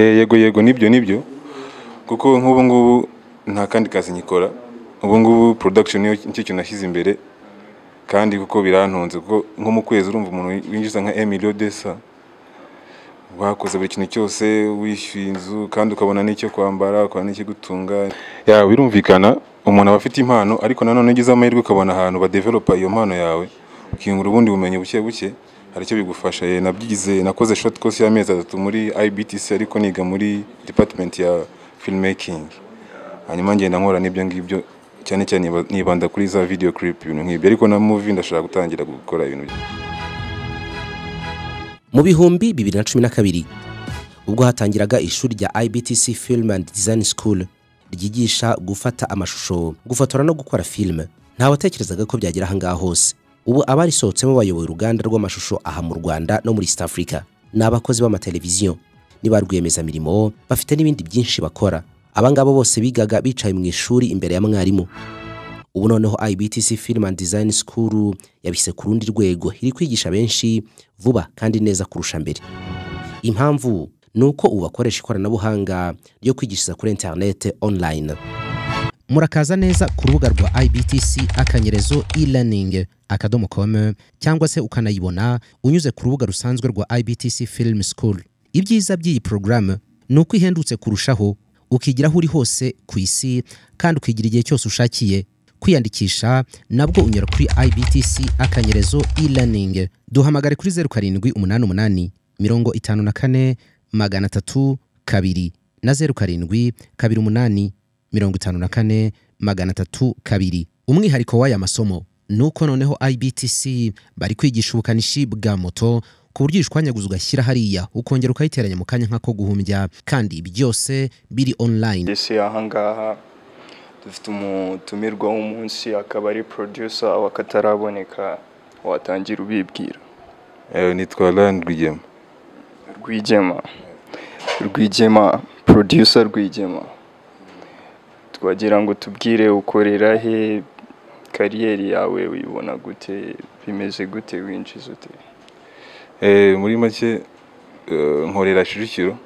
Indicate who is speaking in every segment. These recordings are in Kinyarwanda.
Speaker 1: Yego, nibyo, kuko nk'ubu ngubu nta kandi kazi nkikora. Ubu ngubu production niyo nicyo kintu nashyize imbere, kandi kuko birantunze, kuko nko mu kwezi urumva umuntu winjiza nka 1 million 200, wakoze buri kintu cyose, wishyuye inzu kandi ukabona n'icyo kwambara, ukabona n'ikigutunga. Ya, birumvikana umuntu aba afite impano, ariko nanone iyo ugize amahirwe ukabona ahantu badevelopa iyo mpano yawe, ukiyungura ubundi bumenyi buke buke, hari icyo bigufasha. Nabyize, nakoze short course y'amezi 3 muri IBTC, ariko niga muri department ya filmmaking. Hanyuma ngenda nkora n'ibyo ngibyo, cyane cyane nibanda kuri za video clip, ibintu nk'ibyo, ariko na movie ndashaka gutangira gukora ibintu.
Speaker 2: Mu 2012, ubwo hatangiraga ishuri rya IBTC Film and Design School ryigisha gufata amashusho, gufotora no gukora filime, ntawatekerezaga ko byagera ahangaha hose. Ubu abarisohotsemo bayoboye uruganda rw'amashusho aha mu Rwanda no muri East Africa, ni abakozi b'amateleviziyo, ni ba rwiyemezamirimo, bafite n'ibindi byinshi bakora. Abangaba bose bigaga bicaye mu ishuri imbere ya mwarimu. Ubu noneho IBTC Film and Design School yabise ku rundi rwego, iri kwigisha benshi vuba kandi neza kurusha mbere. Impamvu ni uko ubu bakoresha ikoranabuhanga ryo kwigishiriza kuri interinete, online. Murakaza neza ku rubuga rwa ibtc-elearning.com, cyangwa se ukanayibona unyuze ku rubuga rusanzwe rwa IBTC Film School. Ibyiza by'iyi porogaramu ni uko ihendutse kurushaho, ukigira aho uri hose ku isi kandi ukigira igihe cyose ushakiye. Kwiyandikisha nabwo unyura kuri ibtc-elearning. Duhamagare kuri 0788 54 302 na 0728 54 302. Umwihariko w'aya masomo ni uko noneho IBTC bari kwigisha ubukanishi bwa moto, ku buryo uyishwanyaguza ugashyira hariya, ukongera ukayiteranya mu kanya nk'ako guhumbya, kandi byose biri online.
Speaker 3: Ndetse ahangaha dufite umutumirwa w'umunsi, akaba ari producer w'akataraboneka. Watangira ubibwira?
Speaker 1: Nitwa Ryan Rwigema.
Speaker 3: Rwigema, Rwigema, producer Rwigema, twagira ngo tubwire ukorera he, career yawe uyibona gute, bimeze gute, winjiza ute?
Speaker 1: Muri make, nkorera Kicukiro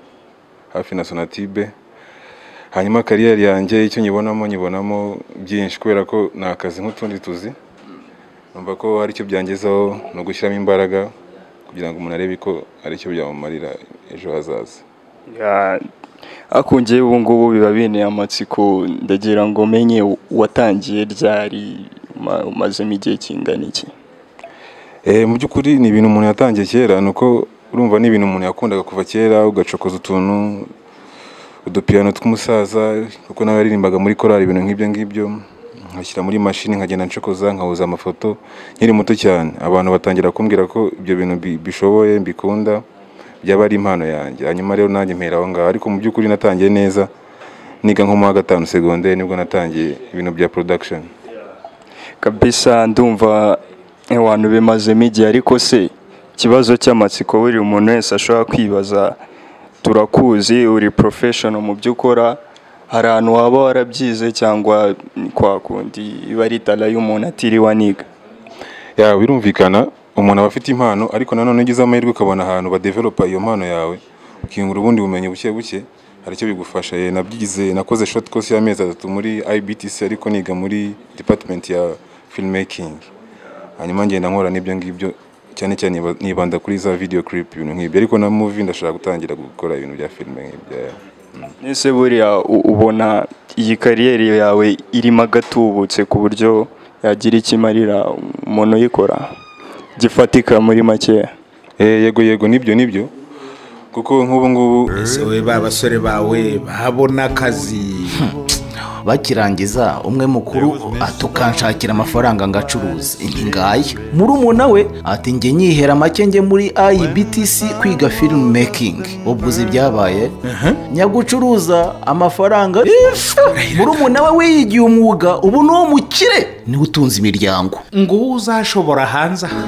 Speaker 1: hafi na Sonatube. Hanyuma career yanjye icyo nyibonamo byinshi, kubera ko ni akazi nk'utundi tuzi. Numva ko hari icyo byangezaho, ni ugushyiramo imbaraga kugira ngo umuntu arebe ko hari icyo byamumarira ejo hazaza.
Speaker 3: Ya, ariko njyewe ubu ngubu biba binteye amatsiko, ndagira ngo menye watangiye ryari, umazemo igihe kingana iki?
Speaker 1: Mu by'ukuri ni ibintu umuntu yatangiye kera, ni uko urumva ni ibintu umuntu yakundaga kuva kera, ugacokoza utuntu, udupiyano tw'umusaza, kuko nawe yaririmbaga muri korali, ibintu nk'ibyo ngibyo, nkashyira muri mashini nkagenda ncokoza, nkahuza amafoto nkiri muto cyane. Abantu batangira kumbwira ko ibyo bintu bishoboye, mbikunda, byaba ari impano yanjye. Hanyuma rero nanjye mpera aho ngaho, ariko mu by'ukuri natangiye neza niga nko mu wa gatanu segonderi, nibwo natangiye ibintu bya production.
Speaker 3: Kabisa, ndumva abantu bimazemo igihe. Ariko se ikibazo cy'amatsiko buri umuntu wese ashobora kwibaza, turakuzi uri professional mu byo ukora, hari ahantu waba warabyize cyangwa ni kwa kundi iba ari talent y'umuntu atiriwe aniga?
Speaker 1: Ya, birumvikana umuntu aba afite impano, ariko nanone iyo ugize amahirwe ukabona ahantu badevelopa iyo mpano yawe, ukiyungura ubundi bumenyi buke buke, hari icyo bigufasha. Nabyize, nakoze short course y'amezi 3 muri IBTC, ariko niga muri department ya filmmaking. Hanyuma ngenda nkora n'ibyo ngibyo, cyane cyane nibanda kuri za video clip, ibintu nk'ibyo, ariko na movie ndashaka gutangira gukora ibintu bya filime nk'ibyo.
Speaker 3: Ese buriya ubona iyi career yawe irimo agatubutse ku buryo yagira icyo imarira umuntu uyikora gifatika muri makeya?
Speaker 1: Yego, nibyo, kuko nk'ubu ngubu
Speaker 4: Ese we, ba basore bawe babona akazi?
Speaker 5: Bakirangiza, umwe mukuru atukanshakira amafaranga ngacuruza inti ngaya, murumuna we ati njye nyihera make njye muri IBTC kwiga film making. Ubwo uzi ibyabaye? Nyagucuruza amafaranga, murumuna we wiyigiye umwuga, ubu ni uwo mukire, niwe utunze imiryango.
Speaker 4: Ngo uzashobora hanze aha.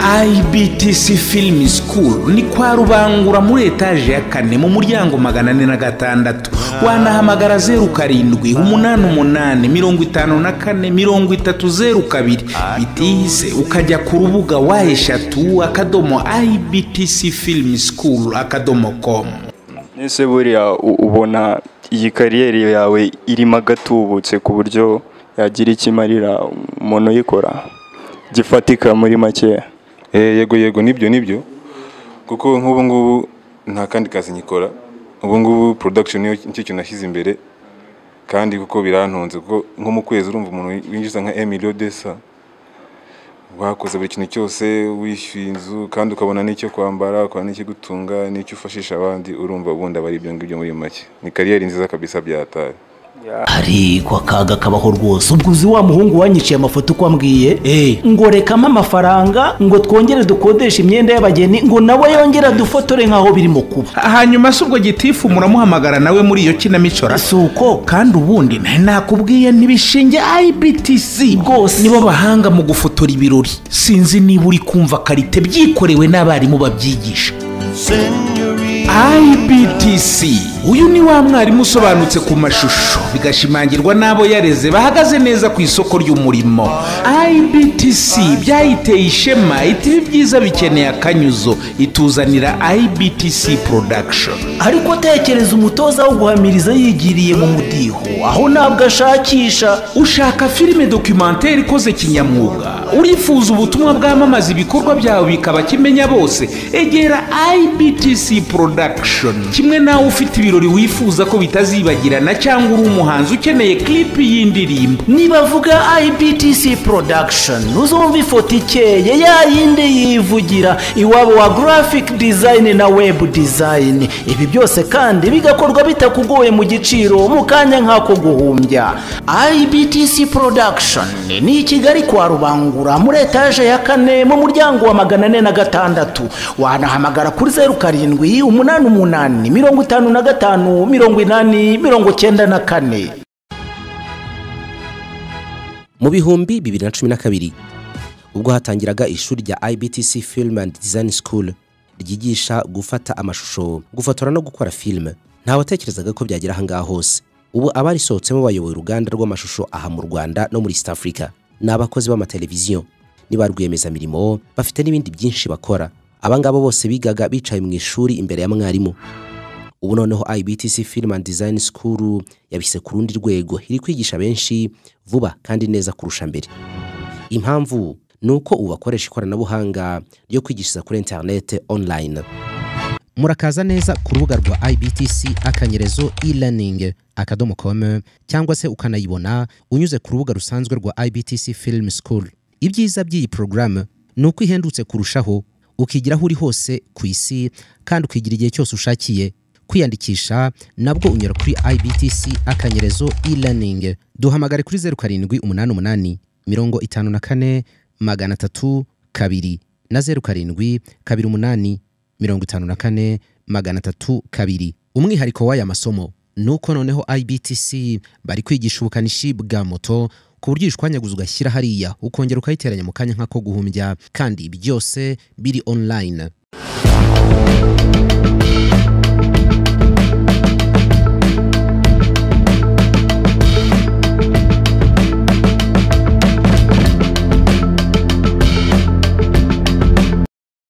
Speaker 4: IBTC Film School ni kwa Rubangura, muri etaje ya kane, mu muryango 406. Wanahamagara 0788 54 30 02. Bitihise ukajya ku rubuga wa3.ibtcfilmschool.com.
Speaker 3: Ese buriya ubona iyi kariyeri yawe irimo agatubutse ku buryo yagira icyo imarira umuntu uyikora gifatika muri make?
Speaker 1: Yego yego, nibyo kuko nk'ubu ngubu nta kandi kazi nkikora. Ubu ngubu production niyo nicyo kintu nashyize imbere, kandi kuko birantunze, kuko nko mu kwezi urumva umuntu winjiza nka 1 million desa, wakoze buri kintu cyose, wishyuye inzu, kandi ukabona n'icyo kwambara, ukabona n'ikigutunga, n'icyo ufashisha abandi, urumva ubundi aba ari ibyo ngibyo muri make. Ni kariyeri nziza kabisa byataye.
Speaker 5: Ariko akaga kabaho rwose. Ubwo uzi wa muhungu wanyiciye amafoto uko ambwiye ngo rekamo amafaranga ngo twongere dukodeshe imyenda y'abageni, ngo nawe yongere dufotore nkaho birimo kuba.
Speaker 4: Hanyuma se ubwo gitifu muramuhamagara nawe muri iyo kinamico?
Speaker 5: Si uko.
Speaker 4: Kandi ubundi nakubwiye ntibishinge IBTC
Speaker 5: rwose
Speaker 4: nibo bahanga mu gufotora ibirori. Sinzi niba uri kumva qualité byikorewe n'abarimu babyigisha. IBTC, uyu ni wa mwarimu usobanutse ku mashusho, bigashimangirwa n'abo yareze bahagaze neza ku isoko ry'umurimo. IBTC byayiteye ishema, iti ibi byiza bikeneye akanyuzo, ituzanira IBTC Production.
Speaker 5: Ariko tekereza umutoza wo guhamiriza yigiriye mu mudiho, aho ntabwo ashakisha.
Speaker 4: Ushaka filime documentaire ikoze kinyamwuga, urifuza ubutumwa bwamamaza ibikorwa byawe bikaba kimenya bose, egera IBTC Production. Kimwe nawe ufite ibirori wifuza ko bitazibagirana, cyangwa uri umuhanzi ukeneye clip y'indirimbo.
Speaker 5: Nibavuga IBTC Production uzumva ifoto ikeye ya yindi yivugira, iwabo wa graphic design na web design. Ibi byose kandi bigakorwa bitakugoye, mu giciro, mu kanya nk'ako guhumbya. IBTC Production ni i Kigali kwa Rubangura, muri etaje ya kane, mu muryango wa 406. Wanahamagara kuri 0788 55 80 94.
Speaker 2: Mu 2012, ubwo hatangiraga ishuri rya IBTC Film and Design School ryigisha gufata amashusho, gufotora no gukora filime, ntawatekerezaga ko byagera ahangaha hose. Ubu abarisohotsemo bayoboye uruganda rw'amashusho aha mu Rwanda no muri East Africa, ni abakozi b'amateleviziyo, ni ba rwiyemezamirimo, bafite n'ibindi byinshi bakora. Abangabo bose bigaga bicaye mu ishuri imbere ya mwarimu. Ubu noneho IBTC Film and Design School yabise ku rundi rwego, iri kwigisha benshi vuba kandi neza kurusha mbere. Impamvu ni uko ubu bakoresha ikoranabuhanga ryo kwigishiriza kuri internet, online. Murakaza neza ku rubuga rwa ibtc_elearning.com, cyangwa se ukanayibona unyuze ku rubuga rusanzwe rwa IBTC Film School. Ibyiza by'iyi porogaramu ni uko ihendutse kurushaho, ukigira aho uri hose ku isi kandi ukigira igihe cyose ushakiye. Kwiyandikisha nabwo unyura kuri ibtc_elearning. Duhamagare kuri 0788 54 302 na 0728 54 302. Umwihariko w'aya masomo ni uko noneho IBTC bari kwigisha ubukanishi bwa moto, ku buryo uyishwanyaguza ugashyira hariya, ukongera ukayiteranya mu kanya nk'ako guhumbya, kandi byose biri online.